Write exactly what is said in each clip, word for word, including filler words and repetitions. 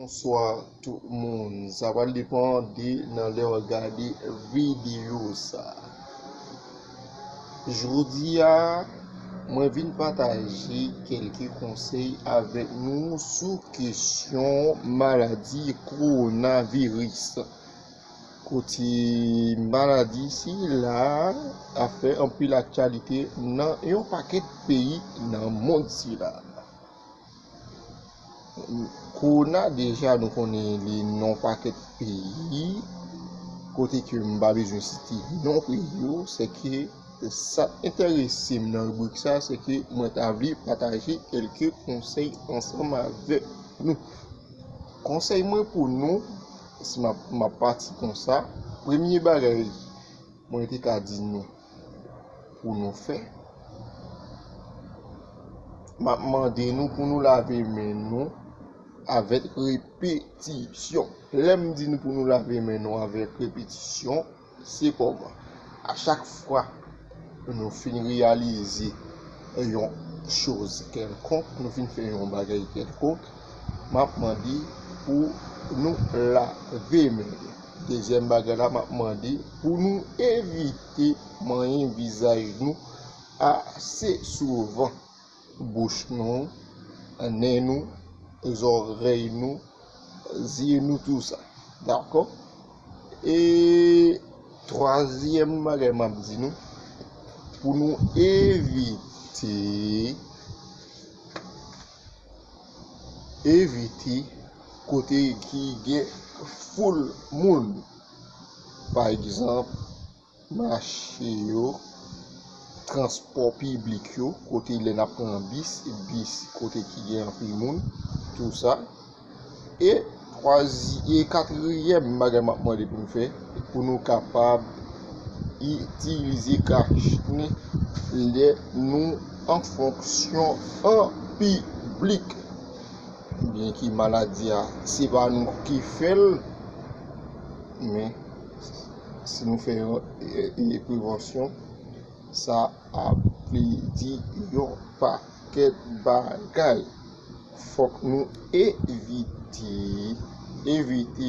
Bonswa tout moun. Sa pral depann de nan lè w ap gade videyo sa. Jodi a, mwen vin pataje kèlke konsèy avèk nou sou kesyon maladi kowonaviris. Kote maladi sila ap fè anpil aktyalite nan yon pakèt peyi nan mond sila. Kowona, deja nou konnen li nan pakèt peyi, kote ke m pa bezwen site non peyi yo, se ke sa k enterese m nan ribrik sa, se ke mwen ta vle pataje kèlke konsèy ansanm avèk nou. Konsèy mwen pou nou, si m ap, m ap pati konsa, premye bagay mwen te ka di nou pou nou fè, m ap mande nou pou nou lave men nou avèk repetisyon. Lè m di nou pou nou lave men nou avèk repetisyon, se kòman? A chak fwa nou fin reyalize yon choz kèlkonk, nou fin fè yon bagay kèlkonk, m ap mande pou nou lave men nou. Dezyèm bagay la, m ap mande pou nou evite manyen vizaj nou ase souvan. Bouch nou, nen nou, zòrèy nou, zye nou, tou sa. Dakò? E twazyèm bagay m ap di nou, pou nou evite, evite kote ki gen foul moun. Pa egzanp, mache yo, transpò piblik yo, kote lè n ap pran bis, bis kote ki gen anpil moun, tou sa. E twazi-, e katriyèm bagay m ap mande pou nou fè, pou nou kapab itilize kach nen lè nou an fonksyon an piblik. Byenke maladi a, se pa nou ki fè l, men si nou fè yon, e, e, prevansyon, sa ap vle di yon pakèt bagay. Fòk nou evite, evite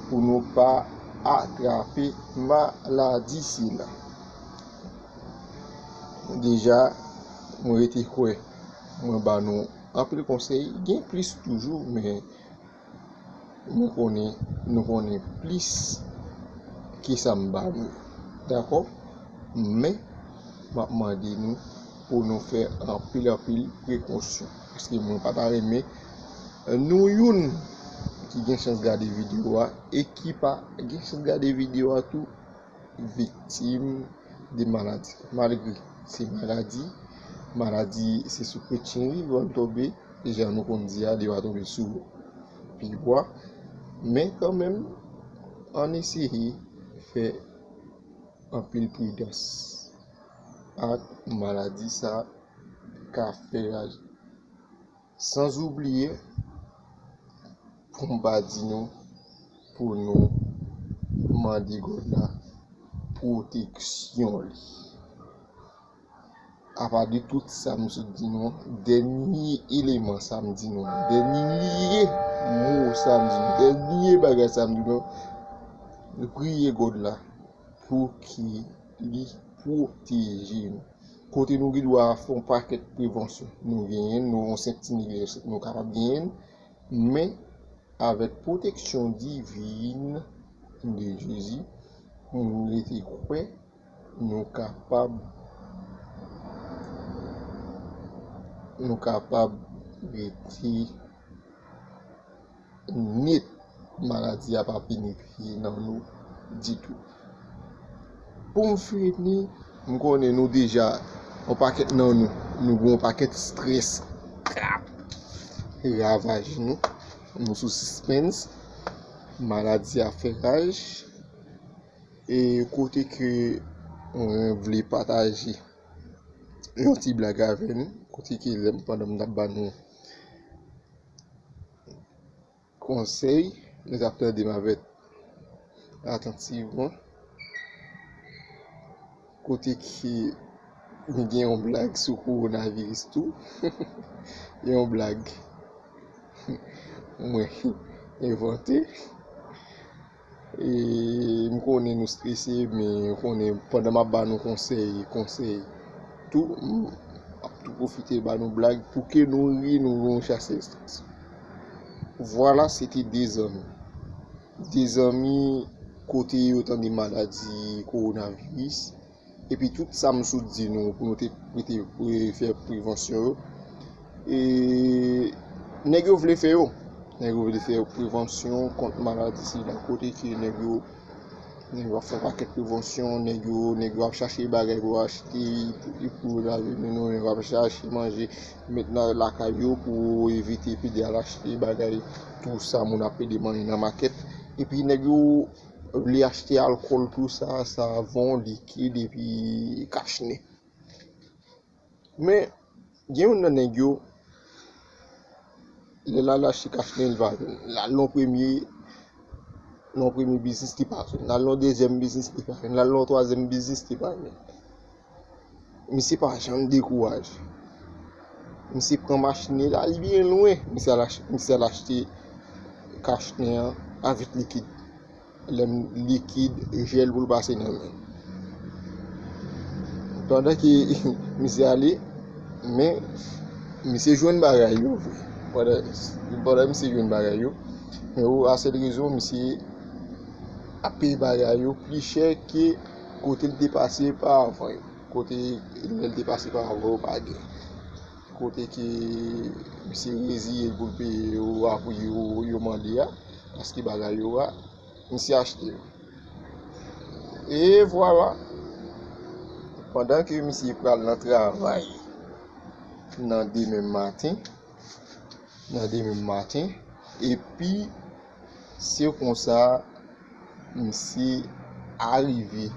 pou nou pa atrape maladi sila. Deja, mwen rete kwè mwen ba nou anpil konsèy, gen plis toujou, men nou konnen, nou konnen plis ke sa m ba nou. Dakò? Men, m ap mande nou pou nou fè anpil, anpil prekosyon. Paske mwen pa ta renmen nou youn ki gen chans gade videyo a e ki pa gen chans gade videyo a tou viktim de maladi. Malgre se maladi, maladi se sou kretyen li pou l tonbe, deja nou konn di a, li va tonbe sou pye bwa. Men kanmenm, ann eseye fè anpil pridans ak maladi sa ka fè a. Sanzoubliye, pou m pa di nou, pou nou mande God la pwoteksyon li. Apa de tout sa m sot di nou an, dènye eleman sa m di nou an, dènye mo sa m di nou, dènye bagay sa m di nou an, nou priye God la pou ke li pwoteje nou. Kote nou gen dwa fè yon pakèt prevansyon. Nou genyen l, nou yon sentinèl, nou kapab genyen l, men avèk pwoteksyon divin de Jezi, nou rete kwè, nou kapab, nou kapab rete nèt, maladi a pa penetre nan nou ditou. Pou m fini, m konnen nou deja, yon pakèt nan nou, nou gen yon pakèt estrès k ap ravaje nou, nou sou sispens, maladi a fè raj, e kote ke mwen vle pataje yon ti blag avè nou, kote ke lè m, pandan m t ap ba nou konsèy, nou t ap tande m avèk atantivman. Kote ke m gen yon blag sou kowonaviris tou. Yon blag. Mwen envante. E m konnen nou strese, men m konnen pandan m ap ba nou konsèy, konsèy tou, m ap tou pwofite ba nou blag pou ke nou ri, nou gon chase strès. Vwala, se te de zanmi. De zanmi kote yo tande maladi kowonaviris. Epi tout sa m sot di nou pou nou te, te, te fè prevansyon yo. E nèg yo vle fè yo. Nèg yo vle fè prevansyon kont maladi sila kote ke nèg yo, nèg yo ap fè pakèt prevansyon, nèg yo, nèg yo ap chache bagay pou achte, pou, pou lave men nou, nèg yo ap chache manje, met nan lakay yo pou evite pede al achte bagay, tou sa moun ap pede manje nan makèt. Epi nèg yo vle achte alkòl, tou sa, savon, likid, epi kachnen. Men, gen youn nan nèg yo, lè l al achte kachnen, li pa jwenn. L al nan premye, nan premye biznis, li pa jwenn. L al nan dezyèm biznis, li pa jwenn. L al nan twazyèm biznis, li pa jwenn. Misye pa janm dekouraje. Misye pran machin li, l al byen lwen. Misye al ach-, misye al achte kachnen an avèk likid. Lèm likid, jèl pou l pase nan men. Pandan ke misye ale, men misye jwenn bagay yo vre. Pandan, pandan misye jwenn bagay yo, men ou a sèl rezon, misye ap peye bagay yo pli chè ke kote l te pase pa avan yo. Kote lè l te pase pa avan yo pa gen. Kote ke misye reziye l pou l peye yo a pri yo, yo mande a, paske bagay yo a, misye achte yo. E vwala. Pandan ke misye pral nan travay nan demen maten, nan demen maten, epi se konsa misye arive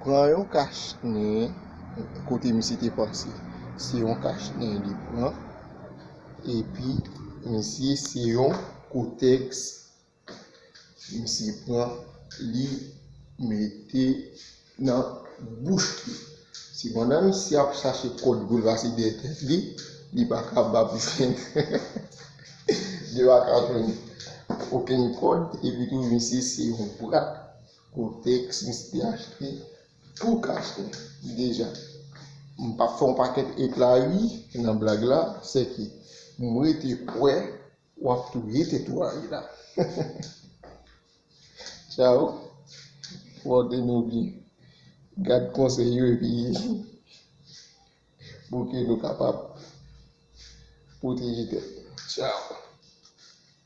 pran yon kachnen kote misye te panse se yon kachnen li pran, epi misye se yon kotèks misye pran, li mete nan bouch li. Sepandan misye ap chache kòd pou l pase dèyè tèt li, li pa kapab jwenn, li pa ka jwenn okenn kòd, epi tou misye se yon brat kotèks misye te achte pou kachnen deja. M p ap fè yon pakèt eklari nan blag la, sèke m rete kwè w ap touye tèt ou a la. Tchao. Pòte nou byen. Gad konsèy yo epi pou ke nou kapab pwoteje tèt nou. Tchao.